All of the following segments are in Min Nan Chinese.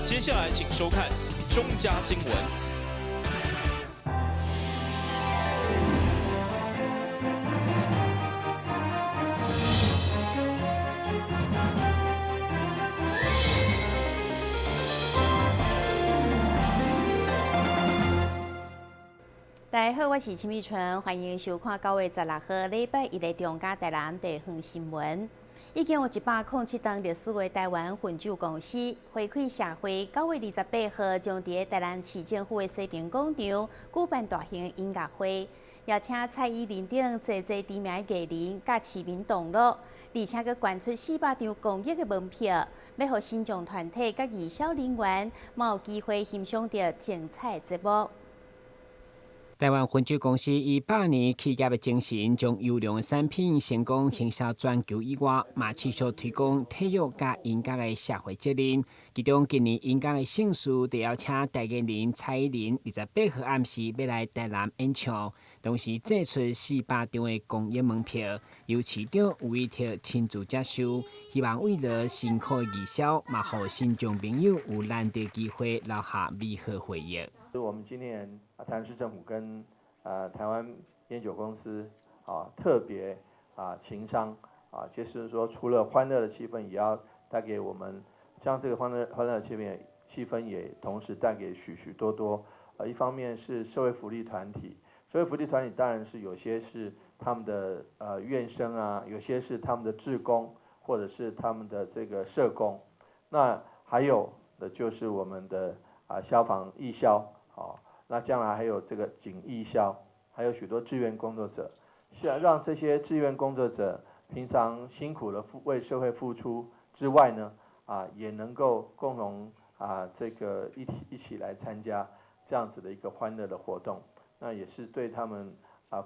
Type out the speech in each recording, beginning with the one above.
接下來請收看中嘉新聞。大家好，我是陳美春，歡迎收看9月16號禮拜一的中嘉台南地方新聞。已經有107檔歷史的台灣汾酒公司回饋社會，9月28號將佇台南市政府的西平廣場舉辦大型音樂會，邀請蔡依林等濟濟知名藝人佮市民同樂，而且閣捐出400張公益的門票，欲予身障團體佮義消人員嘛有機會欣賞著精彩節目。台灣汾酒公司以百年企業的精神，將優良的產品成功行銷全球以外，嘛持續推廣體育佮音樂的社會責任。其中今年音樂的盛事，就邀請代言人蔡依林28號暗時欲來台南演唱，同時祭出400張的公益門票，由市長吳怡特親自接收，希望為了辛苦的義消，嘛予身障朋友有難得機會留下美好回憶。我們今年台南市政府跟台灣菸酒公司特別情商就是說除了歡樂的氣氛，也要帶給我們，將這個歡樂氣氛也同時帶給許許多多，一方面是社會福利團體，社會福利團體當然是有些是他們的院生啊，有些是他們的志工，或者是他們的這個社工，那還有的就是我們的消防義消。好，那將來還有這個警義消，還有許多志願工作者，是啊，讓這些志願工作者平常辛苦的為社會付出之外呢，也能夠共同這個一起來參加這樣子的一個歡樂的活動，那也是對他們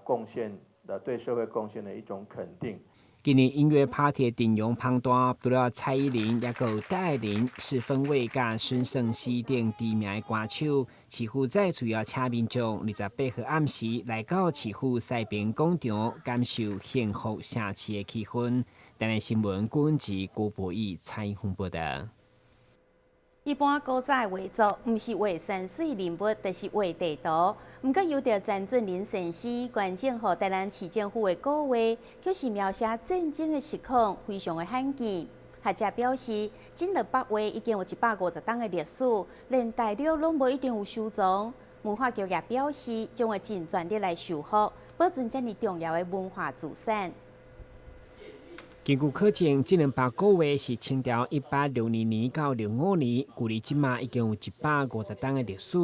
貢獻的對社會貢獻的一種肯定。今年音樂 party 陣容龐大，除了蔡依林，也閣有戴愛玲、四分衛佮孫盛希等知名的歌手。市府再次邀請民眾28號暗時來到市府西平廣場，感受幸福城市的氣氛。台南新聞郭文吉、郭博義採訪報道。一般古早的畫作，毋是畫山水人物，就是畫地圖。毋過由著詹俊霖先生捐贈予台南市政府的古畫，卻是描寫戰爭的實況，非常的罕見。學者表示，這兩幅畫已經有150檔的歷史，連大陸攏無一定有收藏。文化局也表示，將會盡全力來修復，保存遮爾重要的文化資產。根據考證，這兩幅古畫是清朝1862年到65年，距離這馬已經有150檔的歷史。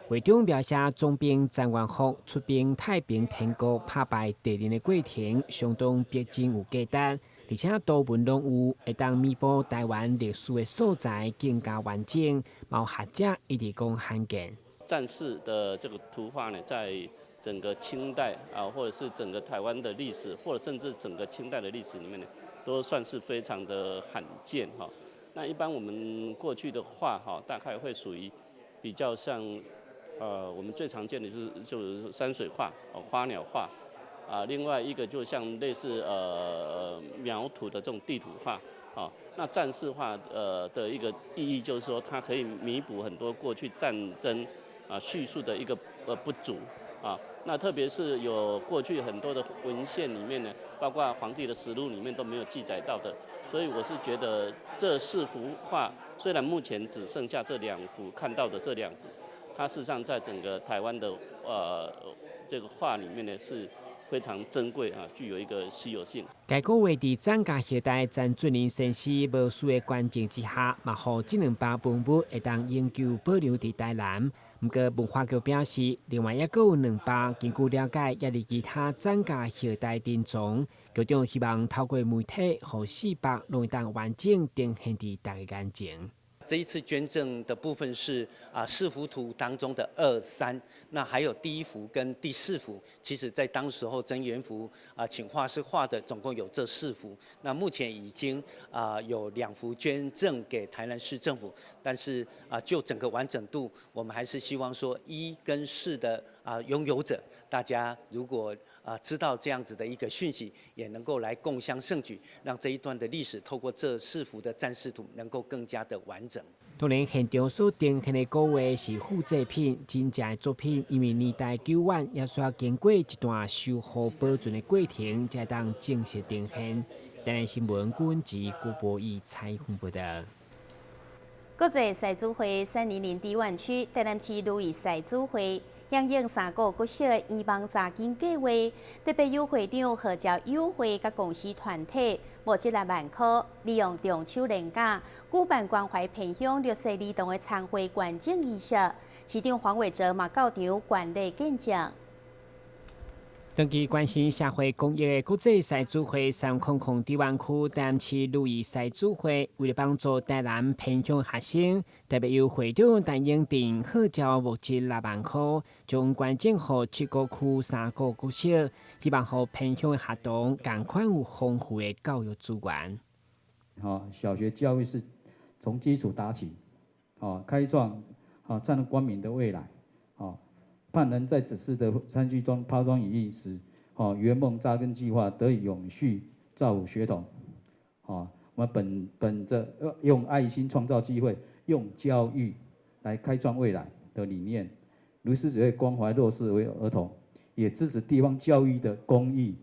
畫中描寫總兵張元福出兵太平天國拍敗敵人的過程，相當逼真有價值，而且圖文攏有，會當彌補台灣歷史的素材更加完整。嘛有學者一直講罕見。戰事的這個圖畫呢，在整個清代啊，或者是整個台灣的歷史，或者甚至整個清代的歷史裡面呢，都算是非常的罕見哈。那一般我們過去的畫哈，大概會屬於比較像，我們最常見的就是山水畫、花鳥畫，啊，另外一個就像類似描圖的這種地圖畫，啊，那戰事畫的一個意義就是說，它可以彌補很多過去戰爭啊敘述的一個不足啊。那特別是有過去很多的文獻裡面呢，包括皇帝的實錄裡面都沒有記載到的，所以我是覺得這四幅畫雖然目前只剩下這兩幅看到的這兩幅，它事實上在整個台灣的這個畫裡面呢是非常珍貴啊，具有一個稀有性。該古畫佇蔣家後代詹俊霖先生無私的捐贈之下，嘛予這兩幅文物會當永久保留佇台南。毋過文化局表示，另外猶閣有兩幅，根據了解，猶佇其他蔣家後代珍藏。局長希望透過媒體，予四幅攏會當完整呈現佇大家眼前。這一次捐贈的部分是四幅圖當中的二三，那還有第一幅跟第四幅，其實在當時候曾元福請畫師畫的，總共有這四幅。那目前已經有兩幅捐贈給台南市政府，但是就整個完整度，我們還是希望說一跟四的擁有者，大家如果知道這樣子的一個訊息，也能夠來共襄盛舉，讓這一段的歷史透過這四幅的戰士圖能夠更加的完整。當然，現場所呈現的古畫是複製品，真正的作品因為年代久遠，也需要經過一段修復保存的過程，才當正式呈現。台南新聞軍及郭博義採訪報道。國際賽主會三零零低灣區台南市如意賽主會響應三股國小圓夢查經計劃，特別由會長號召友會佮公司團體募集六萬箍，利用中秋連假舉辦關懷偏鄉弱勢兒童的餐會捐贈儀式。市長黃偉哲嘛到場觀禮見證。長期關心社會公益的國際賽主會300中灣區台南市如意賽主會，為了幫助台南偏鄉學生，特別由會長陳英定號召募集六萬箍，將捐贈予七股區三股國小，希望予偏鄉的學童仝款有豐富的教育資源。小學教育是從基礎打起，開創燦爛光明的未來，盼能在此次的餐敘中拋磚引玉，使圓夢扎根計劃得以永續造福學童。我們本着用愛心創造機會，用教育來開創未來的理念，如獅子會關懷弱勢為兒童，也支持地方教育的公益，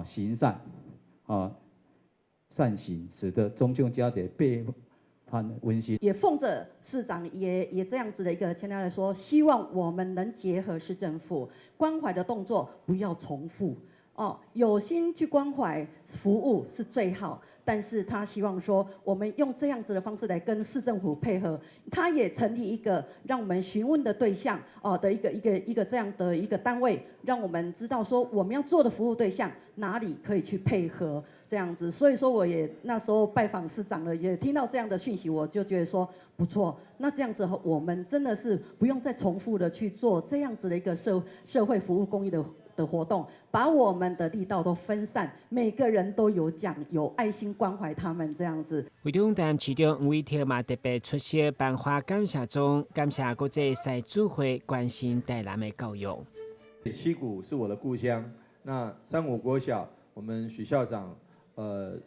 行善，善行，使得中秋佳節倍溫馨，也奉着市長也這樣子的一個強調來說，希望我們能結合市政府關懷的動作，不要重複哦。有心去關懷服務是最好，但是他希望說，我們用這樣子的方式來跟市政府配合，他也成立一個讓我們詢問的對象哦的一個這樣的一個單位，讓我們知道說我們要做的服務對象哪裡可以去配合這樣子。所以說，我也那時候拜訪市長了，也聽到這樣的訊息，我就覺得說不錯。那這樣子，我們真的是不用再重複的去做這樣子的一個社會服務公益的活動，把我們的力道都分散，每個人都有獎，有愛心關懷他們這樣子。會長台南市長黃偉哲嘛特別出席頒發感謝狀，感謝國際賽主會關心台南的教育。七股是我的故鄉，那三股國小，我們許校長，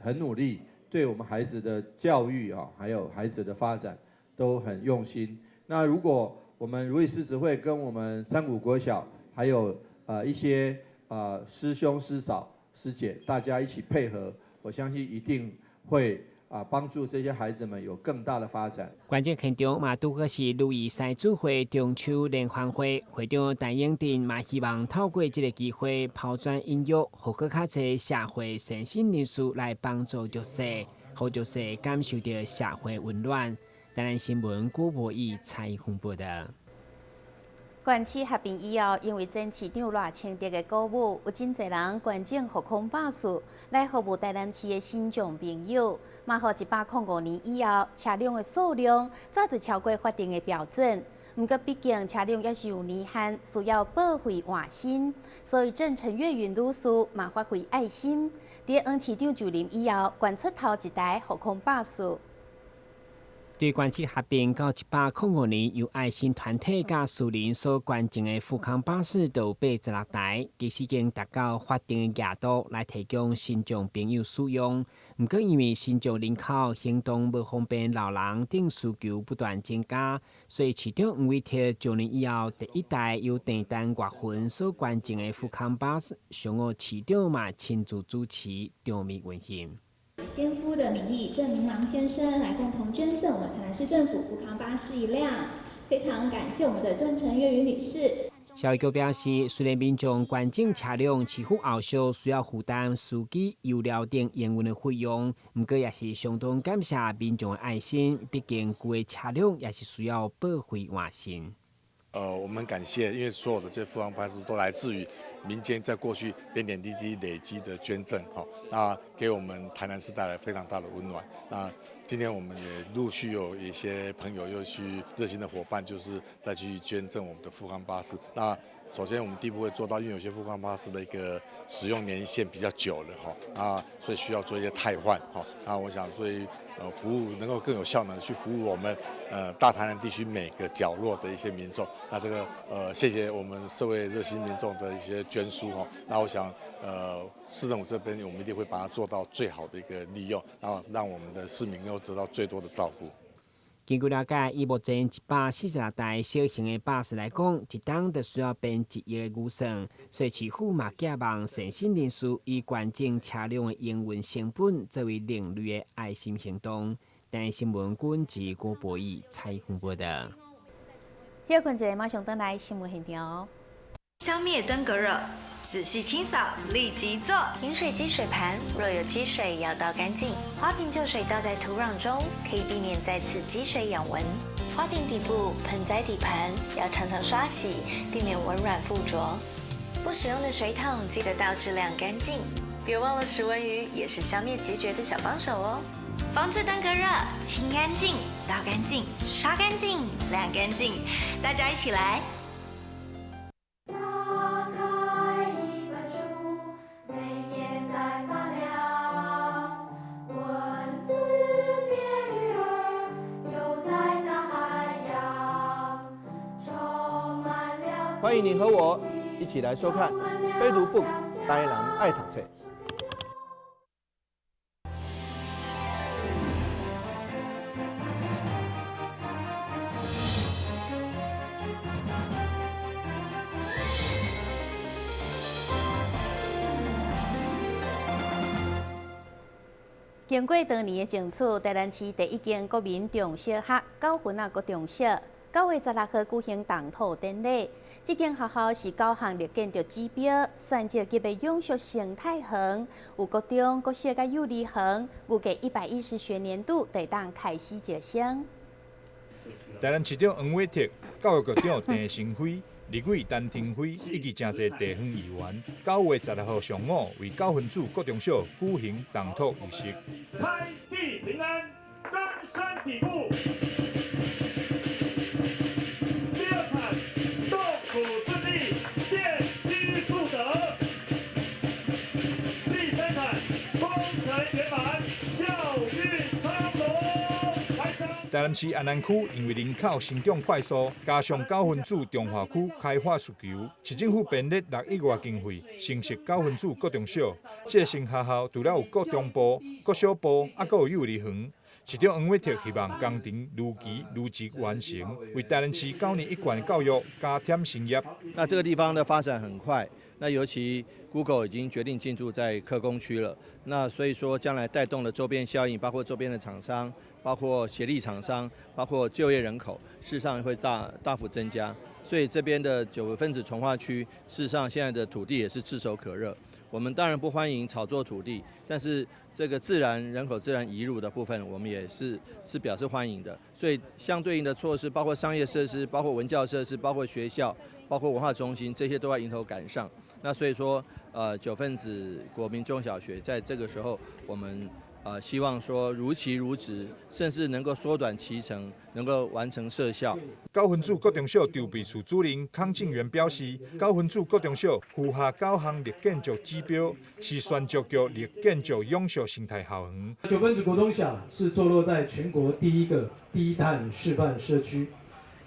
很努力，對我們孩子的教育啊，還有孩子的發展都很用心。那如果我們如意獅子會跟我們三股國小，還有一些師兄師嫂師姐，大家一起配合，我相信一定會幫助這些孩子們有更大的發展。捐贈現場嘛，拄好是如意賽主會中秋聯歡會，會長陳英定嘛希望透過這個機會拋磚引玉，予閣較濟社會善心人士來幫助弱勢，予弱勢感受著社會溫暖。台南新聞古博義採訪報道。縣市合併以後，因為前市長賴清德的鼓舞，有真濟人捐贈富康巴士來服務台南市的身障朋友。嘛，予105年以後，車輛的數量早就超過法定的標準。毋過，畢竟車輛猶是有年限，需要報廢換新，所以鄭陳月雲女士嘛發揮愛心，佇黃市長就任以後，捐出頭一台富康巴士。對縣市合併到105年，由愛心團體佮私人所捐贈的富康巴士都有86台，其實已經達到法定的額度來提供身障朋友使用。毋過，因為身障人口行動無方便，老人等需求不斷增加，所以市長黃偉哲就任以後，第一台由訂單月份所捐贈的富康巴士，上午市長嘛親自主持，場面溫馨。先夫的名義，鄭明郎先生來共同捐贈我們台南市政府富康巴士一輛，非常感謝我們的鄭陳月雲女士。消費局表示，雖然民眾捐贈車輛，市府後續需要負擔司機、油料等營運的費用，毋過也是相當感謝民眾的愛心。畢竟舊的車輛也是需要報廢換新。我們感謝，因為所有的這些富康巴士都來自於民間在過去點點滴滴累積的捐贈，哈，那給我們台南市帶來非常大的溫暖。那今天我們也陸續有一些朋友又去熱心的夥伴，就是再去捐贈我們的富康巴士。那首先我們第一步會做到，因為有些富康巴士的一個使用年限比較久了，哈，啊，所以需要做一些汰換，哈。那我想對服務，能夠更有效能去服務我們大台南地區每個角落的一些民眾。那這個謝謝我們社會熱心民眾的一些捐輸哦。那我想市政府這邊我們一定會把它做到最好的一個利用，然後讓我們的市民能夠得到最多的照顧。根據了解，以目前146台小型的巴士來講，一冬就需要編1億的預算，所以市府嘛寄望善心人士以捐贈車輛的營運成本作為另類的愛心行動。台視新聞軍記郭博義採訪報道。歇睏一下，馬上轉來新聞現場。消滅登革熱，仔細清掃，立即做。飲水機水盤若有積水，要倒乾淨。花瓶舊水倒在土壤中，可以避免再次積水養蚊。花瓶底部、盆栽底盤要常常刷洗，避免蚊卵附着。不使用的水桶記得倒置晾乾淨。別忘了食蚊魚也是消滅孑孓的小幫手哦。防治登革熱，清乾淨，倒乾淨，刷乾淨，晾乾淨，大家一起來。歡迎你和我一起來收看《非讀 book 台南愛讀冊》。經過多年的爭取，台南市第一間國民中小學九份仔國中小，9月16號舉行動土典禮。這間學校是9項綠建築指標，選擇級的永續生態園，有國中、國小佮幼兒園，預計110學年度就會當開始招生。台南市長黃偉哲、教育局長鄭成輝、立委陳亭妃以及誠濟地方議員，9月16號上午為九份子國中小舉行動土儀式。開地平安，根深蒂固。第二場，動土順利，奠基樹德。第三場，工程圓滿，校運昌隆。台南市安南區因為人口成長快速，加上九份子重劃區開發需求，市政府編列6億外經費，新設九份子國中小。這個新學校除了有國中部、國小部，猶閣有幼兒園。市長黃偉哲希望工程如期如質完成，為台南市9年一貫教育加添新業。那這個地方的發展很快，那尤其 Google 已經決定進駐在科工區了，那所以說將來帶動了周邊效應，包括周邊的廠商，包括協力廠商，包括就業人口，事實上會大幅增加。所以這邊的九份子重劃區，事實上現在的土地也是炙手可熱。我們當然不歡迎炒作土地，但是這個自然人口自然移入的部分，我們也是表示歡迎的。所以相對應的措施，包括商業設施、包括文教設施、包括學校、包括文化中心，這些都要迎頭趕上。那所以說，九份子國民中小學在這個時候，我們希望說如期如質，甚至能夠縮短期程，能夠完成設校。九份子國中小籌備處主任康靖元表示，九份子國中小符合9項綠建築指標，是選擇叫綠建築永續生態校園。九份子國中小是坐落在全國第一個低碳示範社區。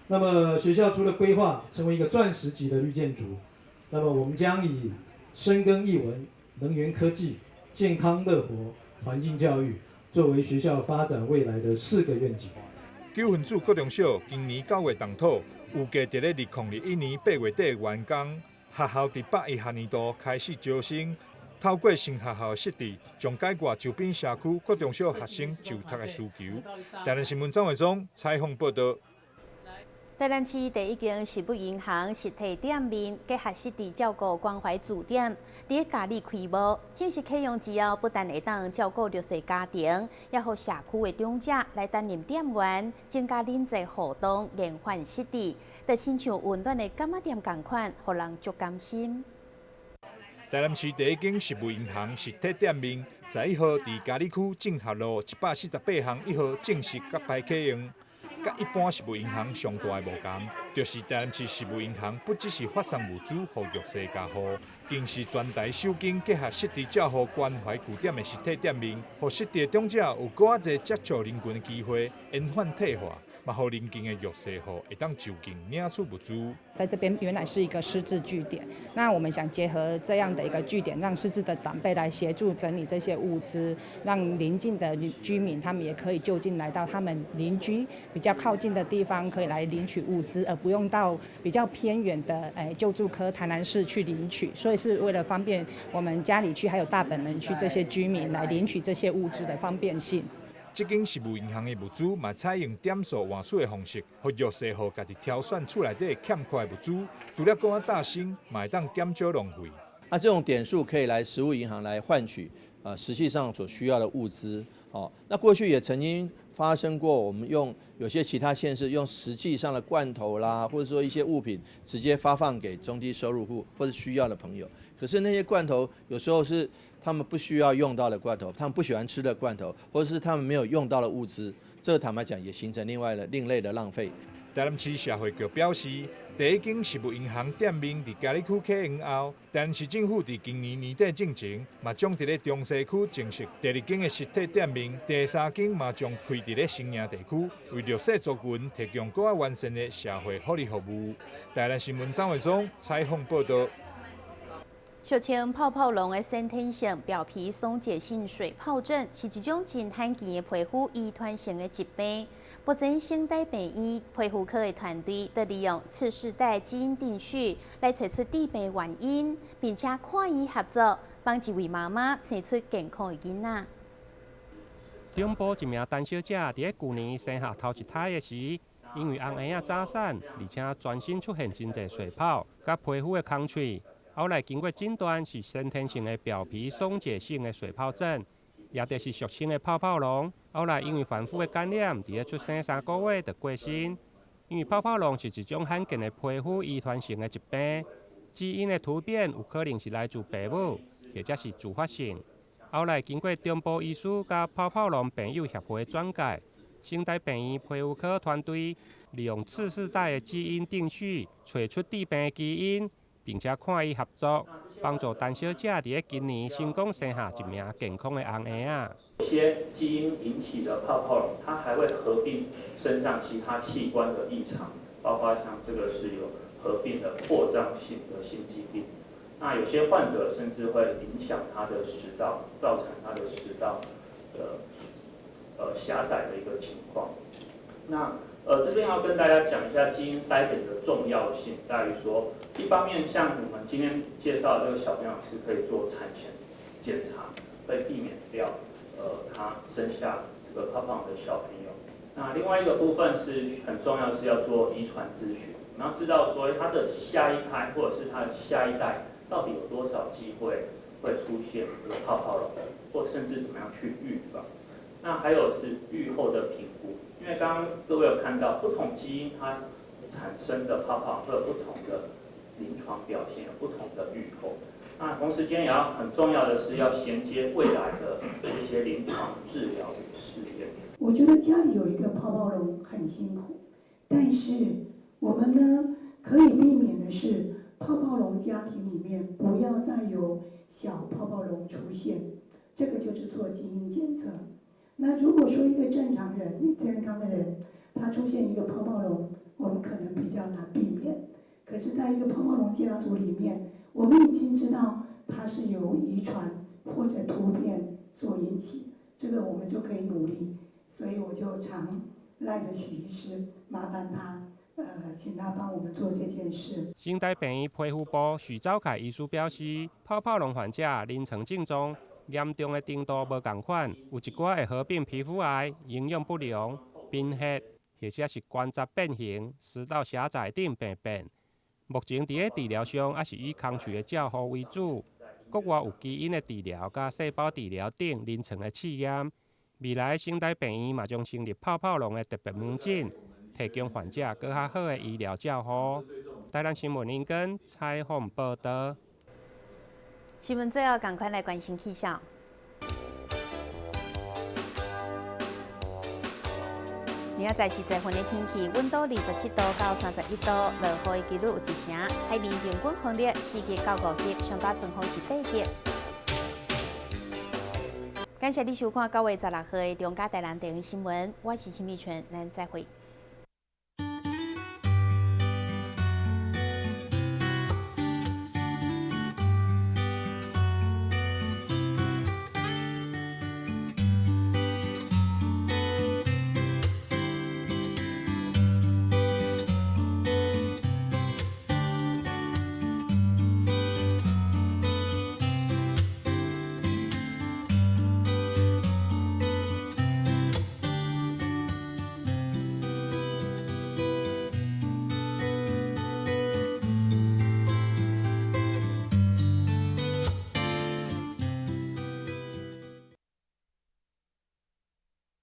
那麼學校除了規劃成為一個鑽石級的綠建築，那麼我們將以深耕藝文、能源科技、健康樂活、環境教育作為學校發展未來的4個願景。九份子國中小今年9月動土，預計佇咧2021年8月底完工。學校佇101學年度開始招生，透過新學校設置，將解決周邊社區國中小學生就讀的需求。台南新聞張偉忠採訪報道。台南市第一間食物銀行實體店面結合實地照顧關懷駐點，佇嘉義開幕。正式啟用之後，不但會當照顧弱勢家庭，也予社區的長者來擔任店員，增加人際互動，延緩失智，就親像溫暖的柑仔店仝款，予人足甘心。台南市第一間食物銀行實體店面，11號佇嘉義區政協路148巷1號正式揭牌啟用。佮一般食物銀行上大的無仝，就是台南市食物銀行不只是發送物資予弱勢家戶，更是全台首間結合失智照護關懷據點的實體店面，予失智的長者有閣較濟接觸人群的機會，延緩退化。嘛，予鄰近的弱勢戶會當就近領取物資。在這邊原來是一個失智據點，那我們想結合這樣的一個據點，讓失智的長輩來協助整理這些物資，讓鄰近的居民他們也可以就近來到他們鄰居比較靠近的地方，可以來領取物資，而不用到比較偏遠的救助科台南市去領取。所以是為了方便我們佳里區還有大本門區這些居民來領取這些物資的方便性。這間食物銀行的物資嘛，採用點數換取的方式，予弱勢戶家己挑選厝內底欠缺的物資，除了閣較擔心，嘛會當減少浪費。啊，這種點數可以來食物銀行來換取實際上所需要的物資。哦，那過去也曾經發生過，我們用有些其他縣市用實際上的罐頭啦，或者說一些物品直接發放給中低收入戶或者需要的朋友。可是那些罐頭有時候是他們不需要用到的罐頭，他們不喜歡吃的罐頭，或者是他們沒有用到的物資，這個坦白講也形成另外的另類的浪費。台南市社會局表示，第一間食物銀行店面佇佳里區啟用後，台南市政府佇今年年底進前，嘛將佇咧中西區增設第二間的實體店面，第三間嘛將開佇咧新營地區，為弱勢族群提供閣較完善的社會福利服務。台南新聞張偉忠採訪報導。俗稱泡泡龍的先天性表皮鬆解性水疱疹是一種真罕見的皮膚遺傳性的疾病。目前，成大病院皮膚科的團隊都利用次世代基因定序來揣出致病原因，並且跨院合作，幫一位媽媽生出健康的囡仔。中部一名陳小姐佇咧舊年生下頭一胎的時，因為翁嬰仔早產，而且全身出現真濟水泡，佮皮膚的空喙。後來經過診斷是先天性的表皮鬆解性的水疱疹，也就是俗稱的泡泡龍。後來因為反覆的感染，佇咧出生3個月就過身。因為泡泡龍是一種罕見的皮膚遺傳性的疾病，基因的突變有可能是來自爸母，或者是自發性。後來經過中部醫師佮泡泡龍病友協會轉介，成大病院皮膚科團隊利用次世代的基因定序，揣出致病基因。並且跨院合作，幫助陳小姐佇咧今年成功生下一名健康的翁嬰仔。有些基因引起的泡泡龍，它還會合併身上其他器官的異常，包括像這個是有合併的擴張性的心肌病。那有些患者甚至會影響他的食道，造成他的食道的狹窄的一個情況。那這邊要跟大家講一下基因篩檢的重要性，在於說，一方面像我們今天介紹的這個小朋友是可以做產前檢查，會避免掉他生下這個泡泡龍的小朋友。那另外一個部分是很重要，是要做遺傳諮詢，我們要知道說他的下一胎或者是他的下一代到底有多少機會會出現這個泡泡龍，或甚至怎麼樣去預防。那還有是預後的評估。因為剛剛各位有看到，不同基因它產生的泡泡會有不同的臨床表現，有不同的預後。那同時間也要很重要的是要銜接未來的一些臨床治療與試驗。我覺得家裡有一個泡泡龍很辛苦，但是我們呢可以避免的是，泡泡龍家庭裡面不要再有小泡泡龍出現，這個就是做基因檢測。那如果說一個正常人、健康的人，他出現一個泡泡龍，我們可能比較難避免。可是，在一個泡泡龍家族裡面，我們已經知道它是由遺傳或者突變所引起，這個我們就可以努力。所以我就常賴着許醫師，麻煩他，請他幫我們做這件事。成大病院皮膚部許昭凱醫師表示，泡泡龍患者臨床症狀嚴重的程度無仝款，有一寡會合併皮膚癌、營養不良、貧血，或者是關節變形、食道狹窄等病變。目前佇咧治療上，猶是以空喙的照護為主，國外有基因的治療、佮細胞治療等臨床的試驗。未來成大病院嘛將成立泡泡龍的特別門診，提供患者閣較好的醫療照護。台南新聞林根採訪報導。新聞最後，趕快來關心氣象。明仔載是十份的天氣，溫度27度到31度，落雨的幾率有一成。海面平均風力4級到5級，上大陣風是8級。感謝你收看9月16號的中嘉台南地方新聞，我是陳美純，咱再會。